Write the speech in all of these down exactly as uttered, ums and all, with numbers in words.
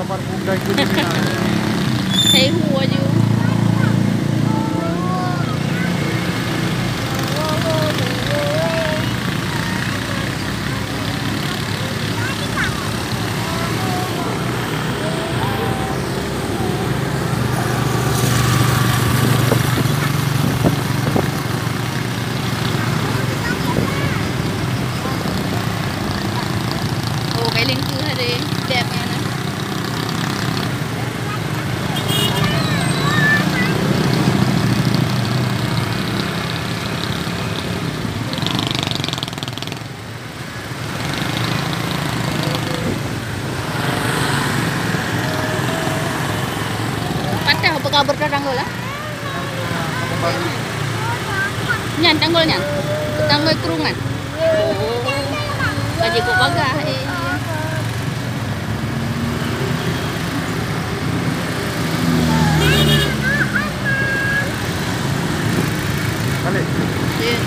Hei hu aju. Oh, kai lingkeu hari. Dep nyan. Patah apa kabur dah tanggul, ah? Nyan tanggul nyan. Tanggul kerungan. Bajik kok bagah, eh. Balik. Ya.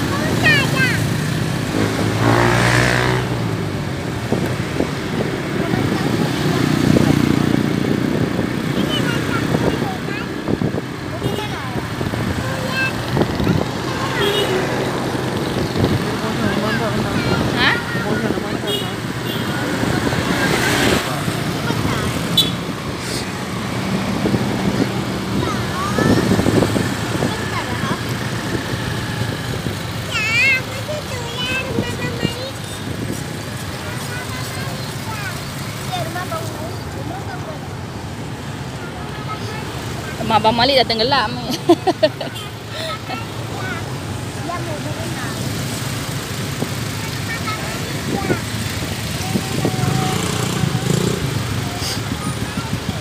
Ha? Mak Abang Malik dah tenggelam.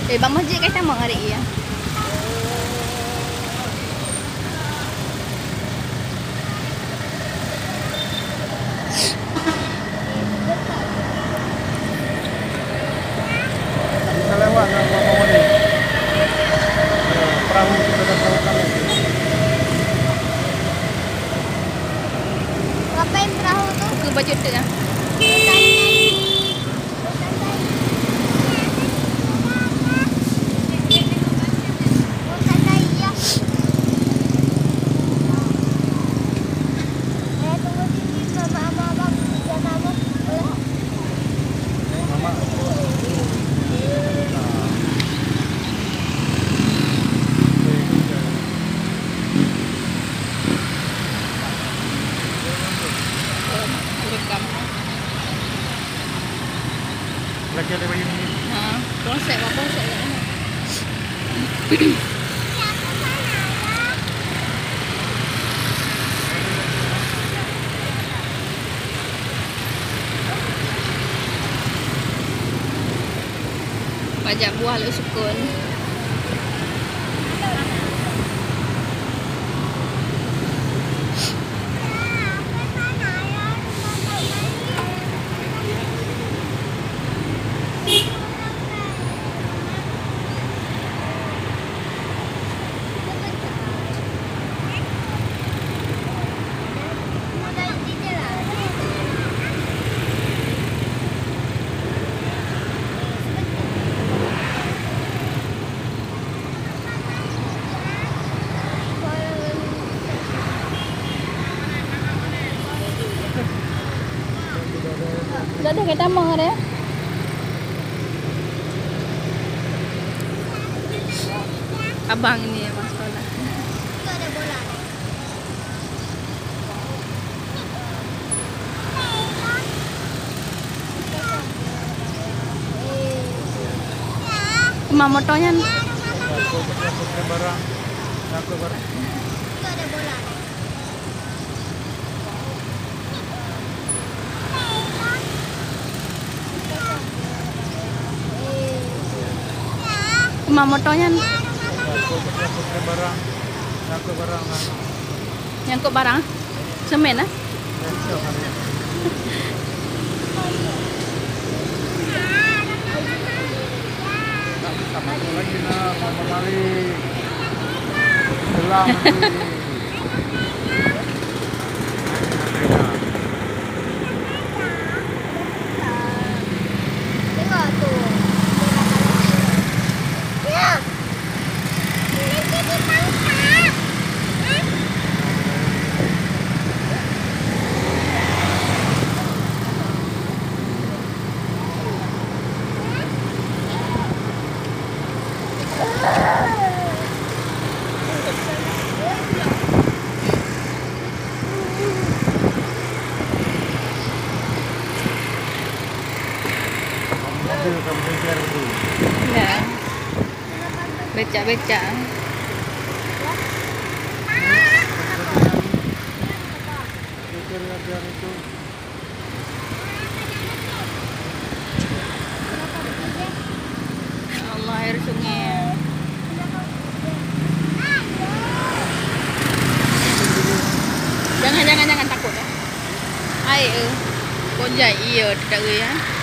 Eh, bak masjid kan sama hari ya. Bisa lewat nak buat pawai ni. Perahu kita dah tahu kami. Ngapain perahu tu? Buka baju tu ya. Lagi ada bayi ni. Ha, konsep apa konsep kat sana? Bajak buah lé sukon. Dah, dah, kata mah dah. Abang ni abang sekolah. Teuma moto nyan. Barang. Aku barang. Teuma moto nyan. Nyangkut barang. Nyangkut barang. Semen, ah? Lagi nak, Mama Mali. Gelang lagi. Tengok tu. Ada kampung biar itu. Ya. Becak-becak. Itu biar itu. Ya Allah, air sungai. Jangan, jangan, jangan, takut dah. Air, eh. Kok jai, iya, tidak, ya.